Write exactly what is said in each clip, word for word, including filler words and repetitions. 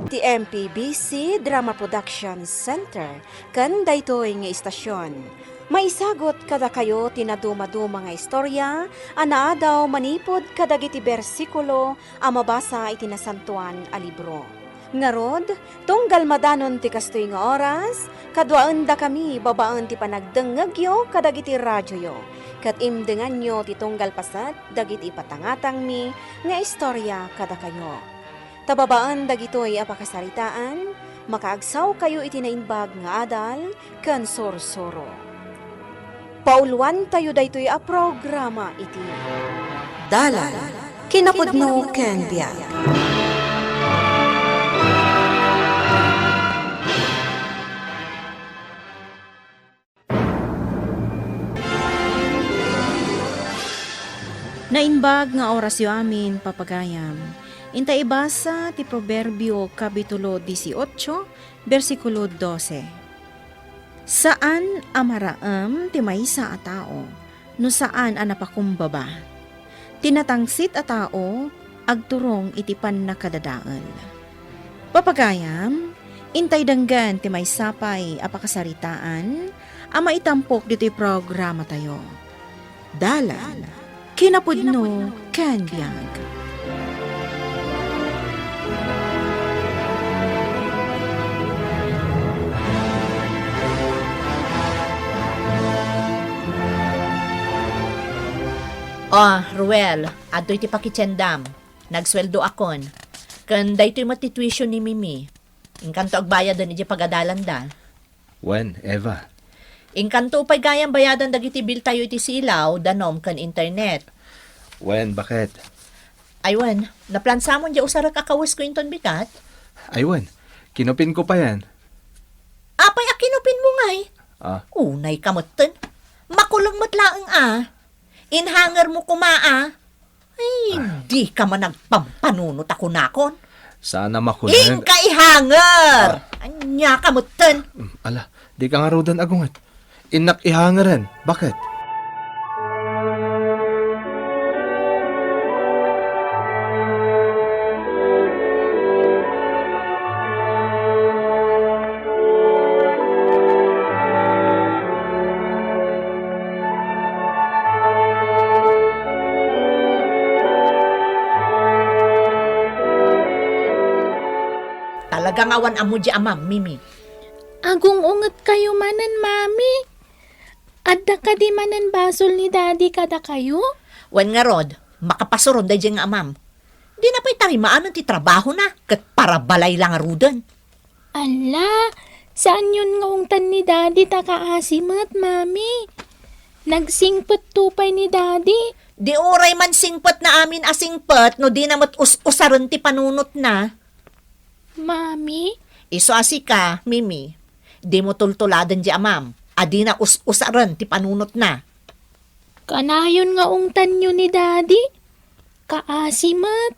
ti M P B C Drama Production Center ken daytoy nga istasyon. Maisagut kadakayo ti nadumaduma nga istorya a naadaw manipud kadagiti bersikulo a mabasa iti Nasantoan a Libro. Ngarud, tunggal madanon ti kastoy nga oras, kaduaendakami babaen ti panagdengngegyo kadagiti radioyo, ket imdenganyo ti tunggal paset dagiti ipatangatangmi nga istorya kadakayo. Ta babaen dagitoy a pakasaritaan, makaagsawkayo iti naimbag nga adal ken sursuro. Pauluantayo daytoy a programa iti Dalan, Kinapudno ken Biag. Naimbag nga orasyo amin, papagayam. Inta ibasa ti Proverbio, Kapitulo dieciocho, bersikulo doce. Saan a maraem ti maysa a tao no saan a napakumbaba. Ti natangsit a tao agturong iti pannakadadael. Papagayam, intay denggen ti maysa pay a pakasaritaan a maitampok ditoy programatayo. Dalan, Kinapudno ken Biag. Ah, Ruel, adtoy ti pakitiendam. Nagsueldoakon. Ken daytoy met ti tuition ni Mimi. Inkanto agbayaden idiay pagadalanda. Wen, Eva. Inkanto pay gayam bayadan dagiti bill tayo iti silaw, danom, ken internet. Wen, baket? Ay wen, naplansamon diay usarek a kawesko inton bigat? Ay wen, kinupinko payen. Apay a kinupinmo ngay? Ah. Unay ka metten. Makuleng met laeng a. Inhanger mo koma a. Ay, ah, dika man agpampanunot a kunakon. Saan a makunen. Inka ihanger! Ah. Ania ka metten? Mm, ala, dika ngaruden agunget. Innak ihangeren. Baket? Talaga nga awan ammo diay amam, Mimi. Agung-ungetkayo manen, Mami. Adda kadi manen basol ni Daddy kadakayo? Wen ngarud, makapasuron daydiay nga amam. Dina pay tarimaanen ti trabahona, ket para balay la ngaruden. Ala, saanyon nga ungtan ni Daddy ta kaasi met, Mami. Nagsingpetto pay ni Daddy. Di uray man singpetna amin a singpet no dina met us-usaren ti panunotna. Mami? Isu a sika, Mimi, dimo tultuladen diay amam a dina us-usaren ti panunotna. Kanayon nga ungtanyo ni Daddy? Kaasi met.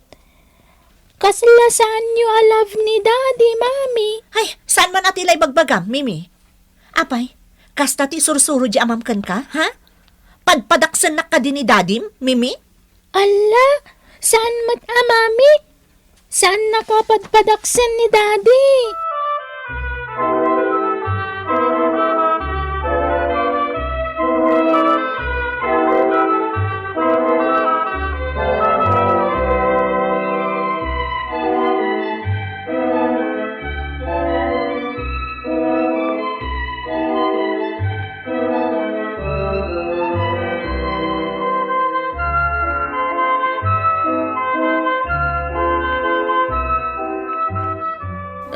Kasla saanyo a love ni Daddy, Mami. Ay, saan man a ti la ibagbagam, Mimi? Apay, kasta ti sursuro diay amam kenka, ha? Padpadaksennak kadi ni Dadim, Mimi? Ala, saan met a, Mami? Saannaka a padpadaksen ni Daddy?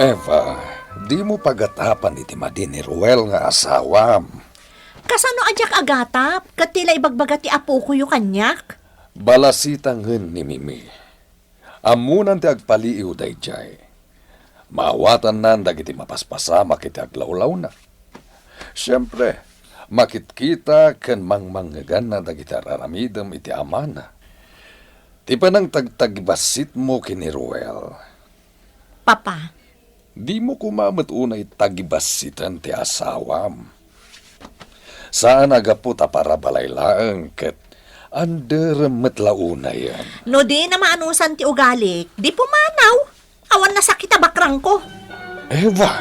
Eva, dimo pagatapan iti madi ni Ruel nga asawam. Kasano a diak agatap ket ti la ibagbaga ti apokoyo kaniak? Balasitangen ni Mimi. Ammonan ti agpaliiw daydiay. Maawatannan dagiti mapaspasamak iti aglawlawna. Siempre, makitkita ken mangmangngeganna dagiti ar-aramidem iti amana. Ti panangtagtagibassitmo ken ni Ruel. Papa, dimo koma met unay tagibassiten ti asawam. Saan a gapu ta para balay laeng ket anderem met la unayen. No dina maanusan ti ugalik, di pumanaw. Awan nasakit a bakrangko. Eva!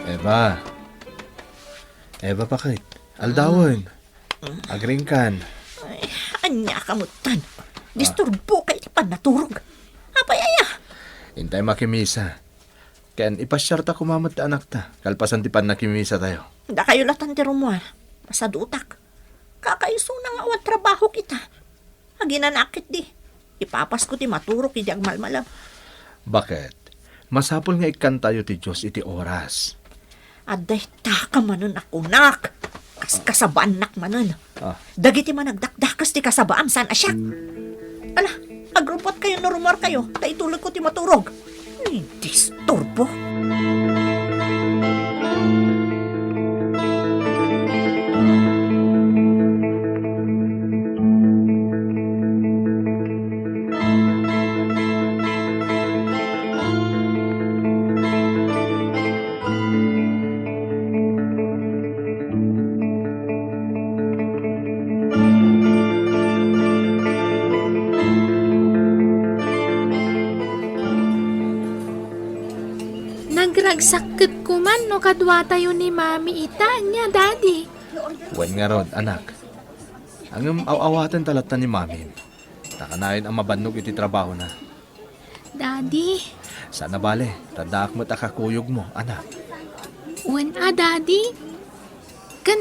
Eva. Eva, paket. Aldawen. Agringkan. Ay, ania ka metten? Disturbo ka iti pannaturog. Apay aya? Intay makimisa. Ken ipasiarta koma met ti anakta, kalpasan ti pannakimisa tayo. Dakayo latan ti rummuar. Masadutak. Kakaisuna nga awan trabaho kita. Aginanak ketdi. Ipapasko ti maturog idi agmalmalem. Baket? Masapul nga ikkantayo ti Dios iti oras. Adda ita ka manen a kunak. Kas-, kasabaannak manen. Ah. Dagiti managdakdakes ti kasabaam, saan a siak. Ala, agrupot kayo no rummuar kayo, ta itulod ko ti maturog. Ni disturbo. Nagragsak ket koman no kaduatayo ni Mami ita, ania, Daddy? Wen ngarud, anak. Ngem aw-awaten ta latta ni Mamim. Ta kanayon a mabannog iti trabahona. Daddy. Saan a bale, ta addaak met a kakuyogmo, anak. Wen a, Daddy. Ken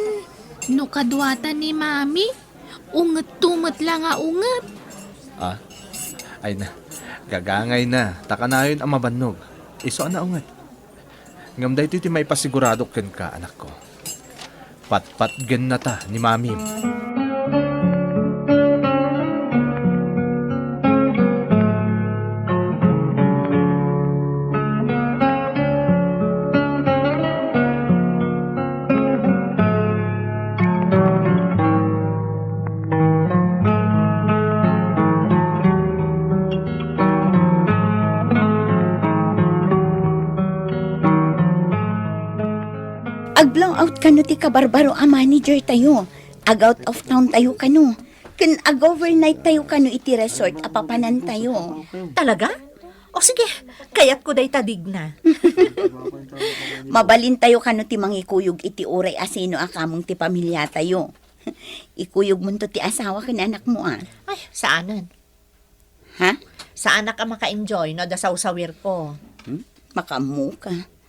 no kaduata ni Mami, ungetto met la nga unget. Ah? Ay na, gagangayna, ta kanayon a mabannog. Isu a naunget. Ngem daytoy ti maipasiguradok kenka, anakko. Patpatgennata ni Mamim. Ag-blow out kano ti kabarbaro a manager tayo. Ag-out of town tayo kano. Ken ag-overnight tayo kano iti resort a papanan tayo. Talaga? O sige, kayatko dayta, Digna. Mabalin tayo kano ti mangikuyog iti uray a sino a kameng ti pamilya tayo. Ikuyogmonto ti asawa ken anakmo, a. Ay, saanen. Ha? Saanak a maka-enjoy no adda sawsawirko. Hmm? Makaammoka.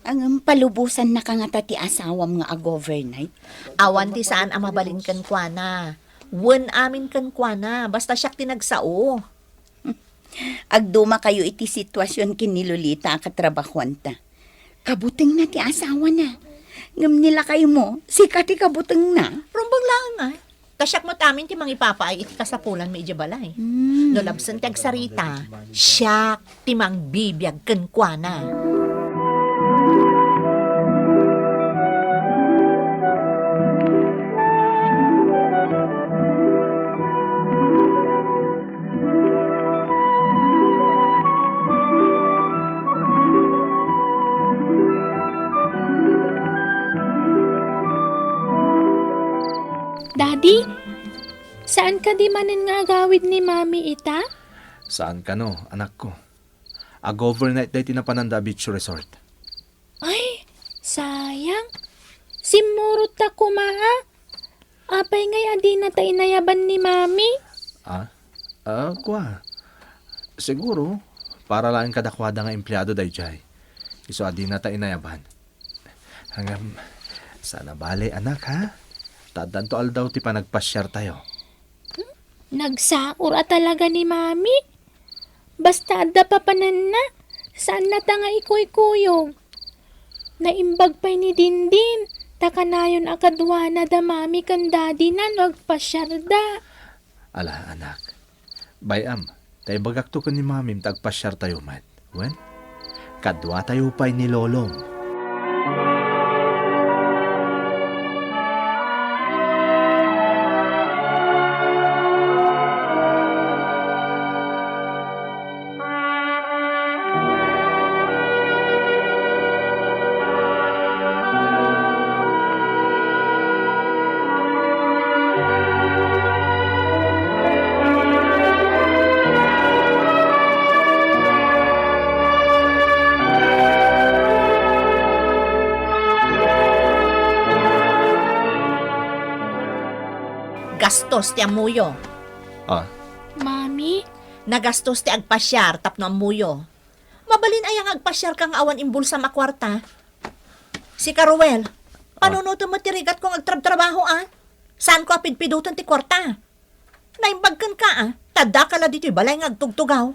Ngem palubosannaka ngata ti asawam nga ag-overnight? Awan ti saan a mabalin kenkuana. Wen amin kenkuana, basta siak ti nagsao. Agdumakayo iti situasion ken ni Lolita a katrabahuanta. Kabutengna ti asawana. Ngem ni lakaymo, sika ti kabutengna. Rumbeng laeng, a. Ta siak met amin ti mangipapaay iti kasapulanmi idiay balay. Hmm. No labsen ti agsarita, siak ti mangbibiag kenkuana. Daddy, saan kadi manen nga agawid ni Mami ita? Saan kano, anakko. Ag-overnight daytoy napananda a beach resort. Ay, sayang. Simmurot ta koma, a. Apay ngay a dinata inayaban ni Mami? Ah? Ah, kua. Siguro, para laeng kadakuada nga empleado daydiay. Isu a dinata inayaban. Ngem, saan a bale, anak, ha? Ta addanto aldaw ti panagpasiartayo. Hmm? Nagsaor a talaga ni Mami. Basta adda papananna, saannata nga ikuykuyog. Naimbag pay ni Dindin, ta kanayon a kaduana da Mami ken Daddy-na no agpasiarda. Ala, anak. Bay-am, ta ibagakto ken ni Mamim ta agpasiartayo met. Wen, kaduatayo pay ni Lolom. nagastos ti ammoyo. Ah? Mami? Nagastos ti agpasiar tapno ammoyo. Mabalin aya nga agpasiarka nga awan imbulsam a kuarta? Sika, Ruel, ah, panunotem met ti rigatko nga agtrabtrabaho, a? Saanko a pidpidoten ti kuarta. Naimbag kenka, a? Ta addaka la ditoy balay nga agtugtugaw.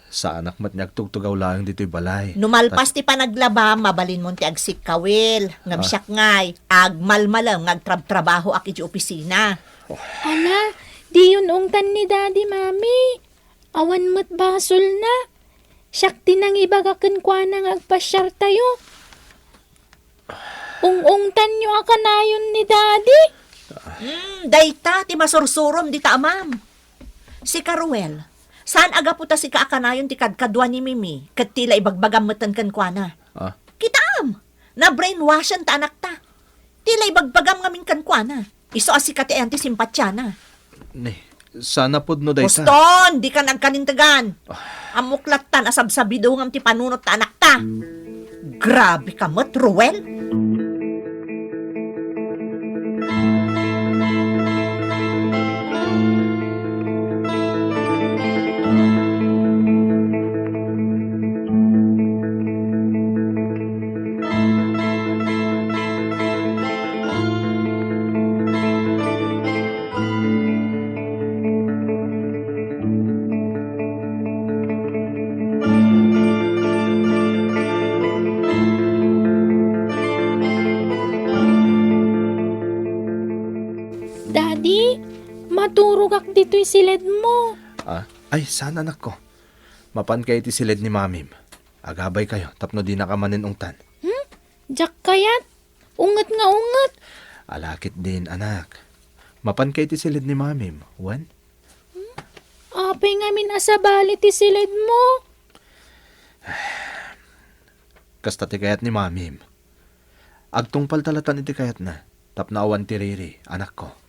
Saanak met nga agtugtugaw laeng ditoy balay. No malpas ti panaglabam, mabalinmon ti agsikkawil. Ngem siak ngay, agmalmalem nga agtrabtrabahoak iti opisina. Ala, diyon ungtan ni Daddy, Mami. Awan met basolna. Siak ti nangibaga kenkuana nga agpasiartayo. Ung-ungtanyo a kanayon ni Daddy. Hmm, dayta ti masursurom dita amam. Sika, Ruel, saan a gapu ta sika a kanayon ti kadkadua ni Mimi, ket ti la ibagbagam metten kenkuana. Ah? Kitaem, na-brainwashen ta anakta. Ti la ibagbagam ngamin kenkuana. Isu a sika ti ayan ti simpatiana. Ni, sana pudno dayta. Boston, dika agkalintegan. Ah. Ammok lattan a sabsabidongam ti panunot ta anakta. Grabe ka met, Ruel. Daddy, maturogak ditoy siledmo. Ah? Ay, saan, anakko. Mapanka iti siled ni Mamim. Agabaykayo tapno dinaka manen ungtan. Hmm? Diak kayat. Unget nga unget. Ala ketdin, anak. Mapanka iti siled ni Mamim, wen? Hmm? Apay ngamin a sabali ti siledmo? Kasta ti kayat ni Mamim. Agtungpalta lattan iti kayatna, tapno awan ti riri, anakko.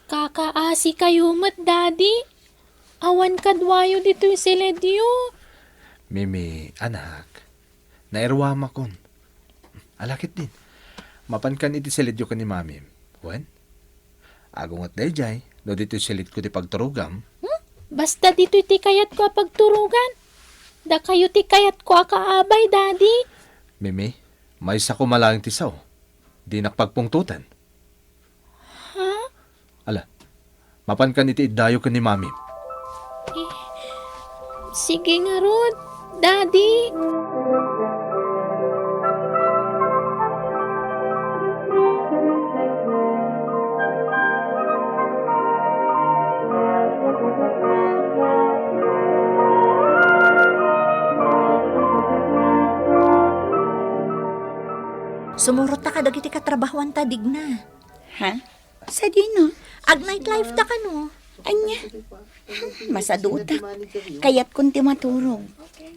Kakaasikayo met, Daddy. Awan kaduayo ditoy siledyo. Mimi, anak, nairuamakon. Ala ketdin, mapankan iti siledyo ken ni Mamim. Wen? Agunget daydiay, no ditoy siledko ti pagturogam. Hmm? Basta ditoy ti kayatko a pagturogan. Dakayo ti kayatko a kaabay, Daddy. Mimi, maysa koma laeng ti sao. Dinak pagpungtoten. Ha? Ala, mapankan iti iddayo ken ni Mami. Eh, sige ngarud, Daddy. Sumurotta kadagiti katrabahoanta, Digna. Ha? Sadino? Ag-nightlife ta kano? Ania? Hmm, masadutak. Kayatkon ti maturog.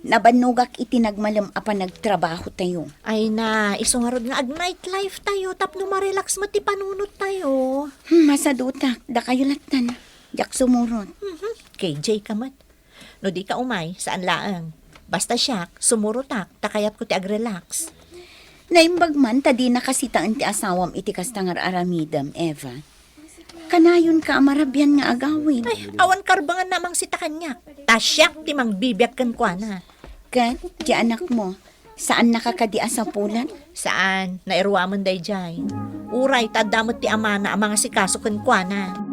Nabannogak iti nagmalem a panagtrabahotayo. Ay na, isu ngarud nga ag-nightlife tayo tapno ma-relax met ti panunottayo. Hmm, masadutak. Dakayo lattan. Diak sumurot. Mhm. K J ka met. No dika umay, saan laeng. Basta siak, sumurotak, ta kayatko ti ag-relax. Naimbag man ta dinaka sitaen ti asawam iti kasta nga ar-aramidem, Eva. Kanayonka a marabian nga agawid. Ay, awan karbenganna a mangsita kaniak. Ta siak ti mangbibiag kenkuana. Ket, ti anakmo, saannaka kadi a sapulan? Saan, nairuamen daydiay. Uray ta adda met ti amana a mangasikaso kenkuana.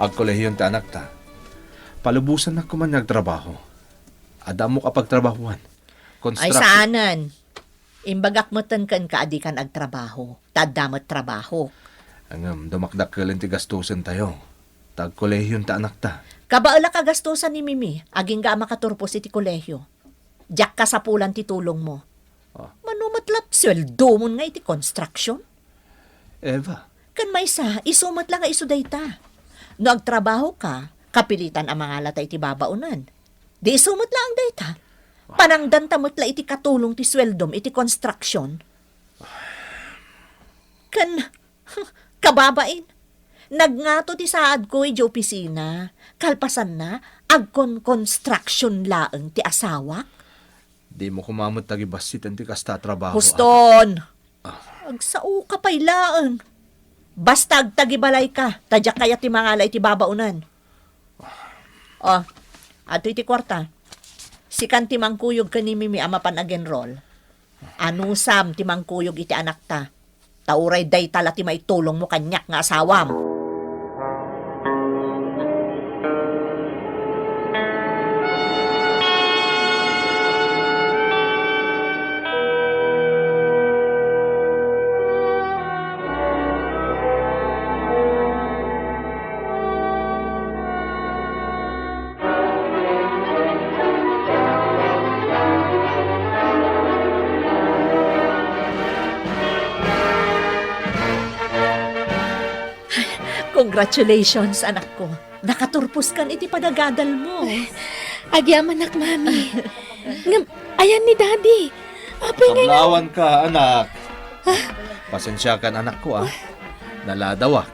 Agkolehion ti anakta. Palubosannak koma nga agtrabaho. Adda ammok a pagtrabahoan. Ay, construction. Saanen. Imbagak metten kenka a dikan agtrabaho. Ta adda met trabaho. Ngem, dumakdakkelen ti gastosentayo. Ta agkolehion ti anakta. Kabaelak a gastosan ni Mimi, agingga a makaturpos iti kolehio. Diak kasapulan ti tulongmo. Ah. Mano met la sueldomon nga iti construction? Eva. Ken maysa, isu met la nga isu dayta. No agtrabaho ka, kapilitan a mangalata iti babaonen. Di isu met laeng dayta. Panangdanta met la iti katulong ti sueldom iti construction. Ken, kababain, nagngato ti saadko idiay opisina. Kalpasanna, agkon-construction laeng ti asawak. Dimo koma met tagibassit ti kasta a trabaho, Huston! Ah. Agsaoka pay laeng. Basta agtagibalayka, ta diak kayat ti mangala iti babaonen. Oh, adtoy ti kuarta. Sikan ti mangkuyog ken ni Mimi a mapan ag-enroll. Anusam ti mangkuyog iti anakta. Ta uray dayta la ti maitulongmo kaniak nga asawam. Congratulations, anakko. Nakaturposkan iti panagadalmo. Agyamanak, Mami. Ngem, ayan ni Daddy. Apay ngay Kablawanka, anak. Ah? Pasensiakan, anakko, ah. Naladawak.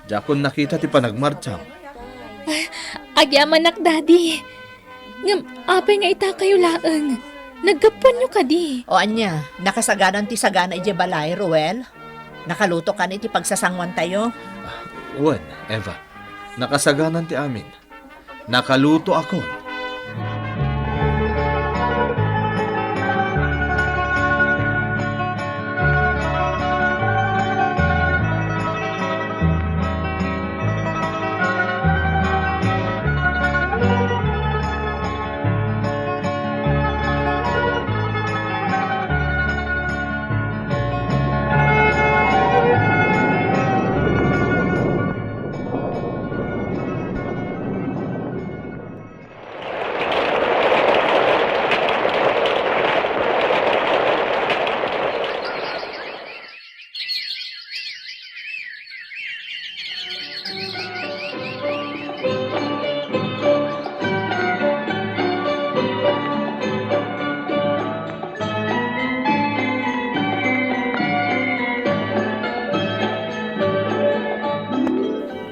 Diakon nakita ti panagmartiam. Ay, agyamanak, Daddy. Ngem, apay nga itakayo laeng? Naggapuanyo kadi? O ania, nakasaganan ti sagana idiay balay, Ruel? Nakaluto kan iti pagsasanguantayo? Ah, wen, Eva. Nakasaganan ti amin. Nakalutoakon.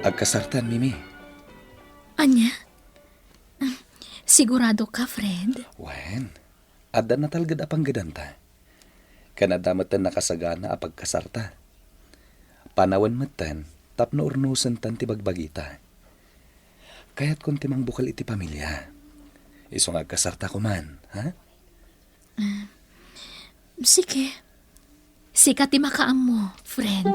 Agkasartan, Mimi. Ania? Sigurado ka, Fred? Wen, adda natalged a panggedanta. Ken adda metten nakasagana a pagkasarta. Panawen metten tapno urnosentan ti bagbagita. Kayatkon ti mangbukel iti pamilia. Isu nga agkasarta koman, ha? Ah, sige. Sika ti makaammo, friend.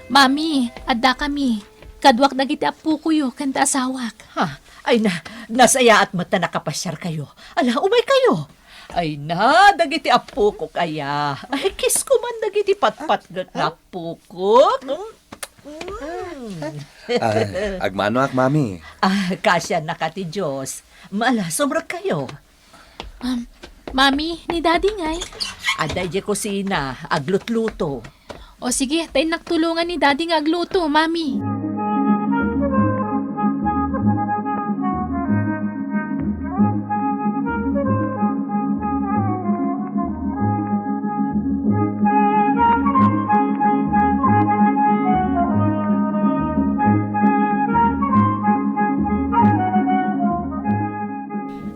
Mami, adda kami. Kaduak dagiti appokoyo ken ti asawak. Ha? Ay na, nasayaat met ta nakapasiarkayo. Ala, umaykayo. Ay na, dagiti appokok aya. Ay, kisko man dagiti patpatgek nga appokok. Mm. Ah, agmanoak, Mami. Ah, kasiannaka ti Dios. Ala, sumrekkayo. Um, Mami, ni Daddy ngay? Adda idiay kusina, aglutluto. O sige, ta innak tulongan ni Daddy nga agluto, Mami.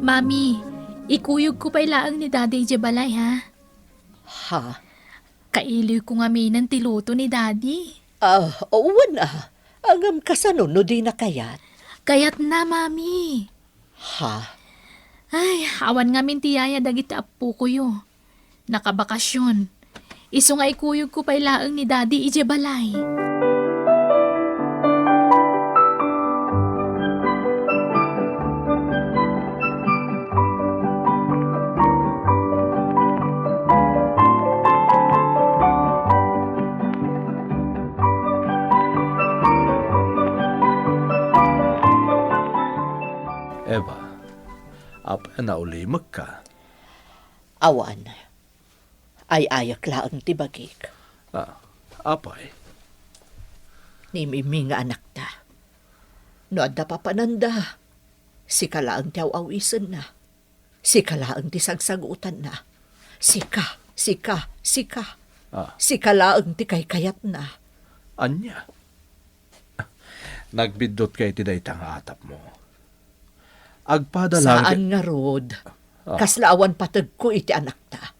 Mami, ikuyogko pay laeng ni Daddy idiay balay, ha? Ha? Kailiwko ngaminen ti luto ni Daddy. Ah, wen a. Ngem kasano no dina kayat? Kayatna, Mami. Ha? Ay, awan ngamin ti yaya dagiti appokoyo. Nakabakasyon. Isu nga ikuyogko pay laeng ni Daddy idiay balay. Eva, apay a naulimekka? Awan. Ay-ayek laeng ti bagik. Ah, apay? Ni Mimi nga anakta. No adda papananda, sika laeng ti aw-awisenna. Sika laeng ti sagsagutanna. Sika, sika, sika. Ah. Sika laeng ti kaykayatna. Ania? Nagbiddutka iti dayta nga atapmo. Agpada lang Saan ngarud. Ah. Kasla awan pategko iti anakta.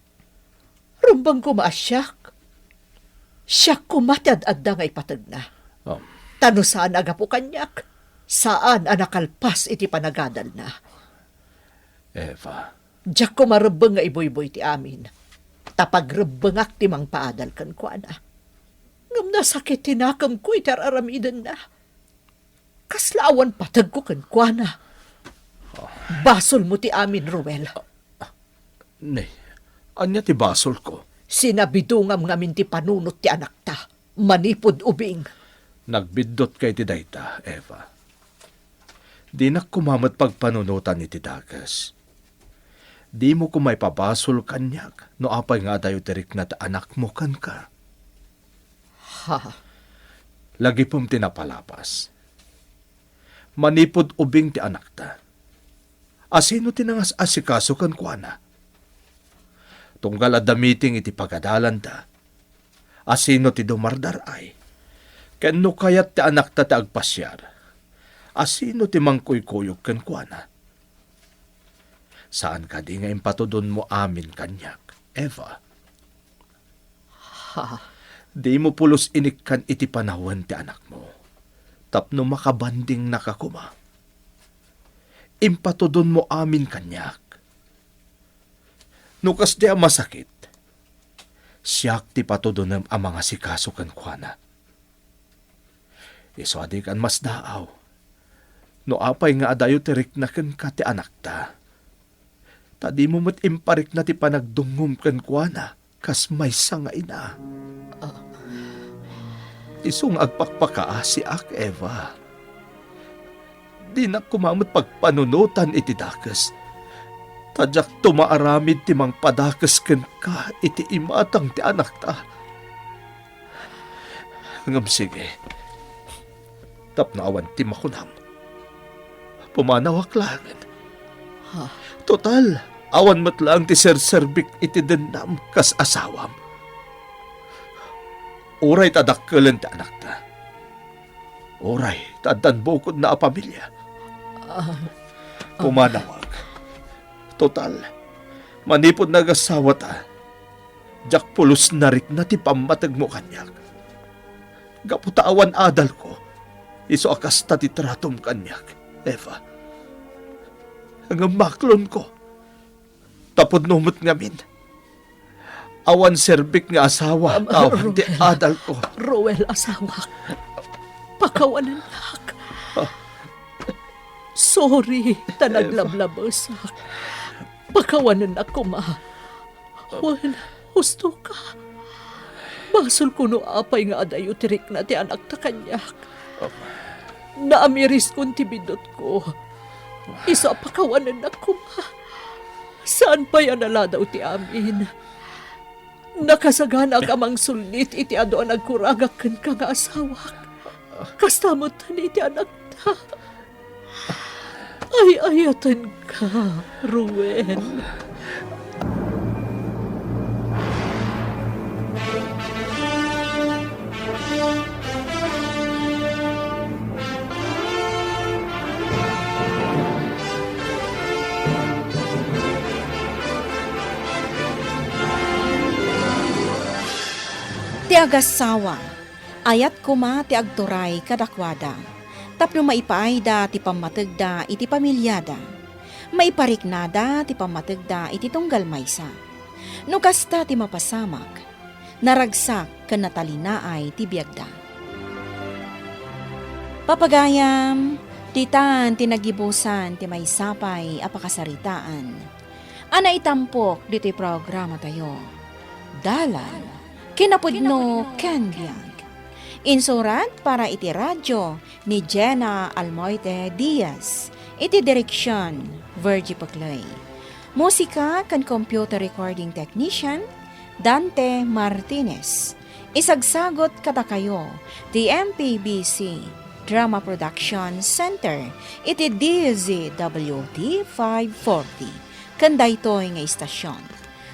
Rumbeng koma a siak. Siak koma ti ad-adda nga ipategna. Oh. Ta no saan a gapu kaniak, saan a nakalpas iti panagadalna. Eva. Diak koma rebbeng nga ibuybuy ti amin. Ta pagrebbengak ti mangpaadal kenkuana. Ngem nasakit ti nakemko iti ar-aramidenna. Kasla awan pategko kenkuana. Basolmo ti amin, Roel. Ne, ania ti basolko? Sinabidongam ngamin ti panunot ti anakta, manipud ubing. Nagbiddutka iti dayta, Eva. Dinak koma met pagpanunotan iti dakes. Dimo koma ipabasol kaniak no apay nga adayo ti rikna ti anakmo kenka. Ha? Lagipem ti napalapas. Manipud ubing ti anakta. Asino ti nangas-asikaso kenkuana? Tunggal adda meeting iti pagadalanda, asino ti dumardar-ay? Ken no kayat ti anakta ti agpasiar, asino ti mangkuykuyog kenkuana? Saan kadi nga impatudonmo amin kaniak, Eva? Ha? Dimo pulos inikkan iti panawen ti anakmo, tapno makabandingnaka koma. Impatudonmo amin kaniak. No kasdi a masakit, siak ti patudonem a mangasikaso kenkuana. Isu a dikan masdaaw no apay nga adayo ti rikna kenka ti anakta. Ta dimo met imparikna ti panagdungngom kenkuana kas maysa nga ina. Ah. Isu nga agpakpakaasiak, Eva. Dinak koma met pagpanunotan iti dakes. Ta diakto maaramid ti mangpadakes kenka iti imatang ti anakta. Ngem sige, tapno awan ti makunam, pumanawak laengen. Ha? Total, awan met laeng ti serserbik iti dennam kas asawam. Uray ta dakkelen ti anakta. Uray ta addan bukodna a pamilia. Ah, ah. Pumanawak. Total, manipud nagasawata, diak pulos narikna ti pammategmo kaniak. Gapu ta awan adalko, isu a kasta ti tratom kaniak, Eva. Ngem maklonko, ta pudno met ngamin. Awan serbik nga asawa, Am-, ta awan ti Roel. Adalko. Roel, asawak. Pakawanennak. Ah. Sorry, ta Eva. Naglablabesak. Pakawanennak koma. Wen, husto ka. Basol kuno apay nga adayo ti rikna ti anakta kaniak. Naamiriskon ti bidutko. Isu a pakawanennak koma. Saan pay a naladaw ti amin. Nakasaganaak a mangsullit iti adu a nagkuragak kenka nga asawak. Kasta met iti anakta. Ay-ayatenka, Ruel. Ti agassawa, ayat koma ti agturay kadakuada tapno maipaayda ti pammategda iti pamiliada. Maipariknada ti pammategda iti tunggal maysa. No kasta ti mapasamak, naragsak ken natalinaay ti biagda. Papagayam, ditan ti nagibusan ti maysa pay a pakasaritaan a naitampok ditoy programatayo. Dalan, kinapudno ken biag. Insurat para iti radyo ni Jenna Almoite Diaz, iti direksion, Virgie Paclay. Musika ken computer recording technician, Dante Martinez. Isagsagut kadakayo ti M P B C Drama Production Center iti D Z W D five forty. Ken daytoy nga istasyon,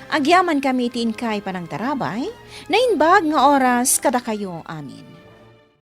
agyamankami iti inkay panangtarabay, naimbag nga oras kadakayo amin.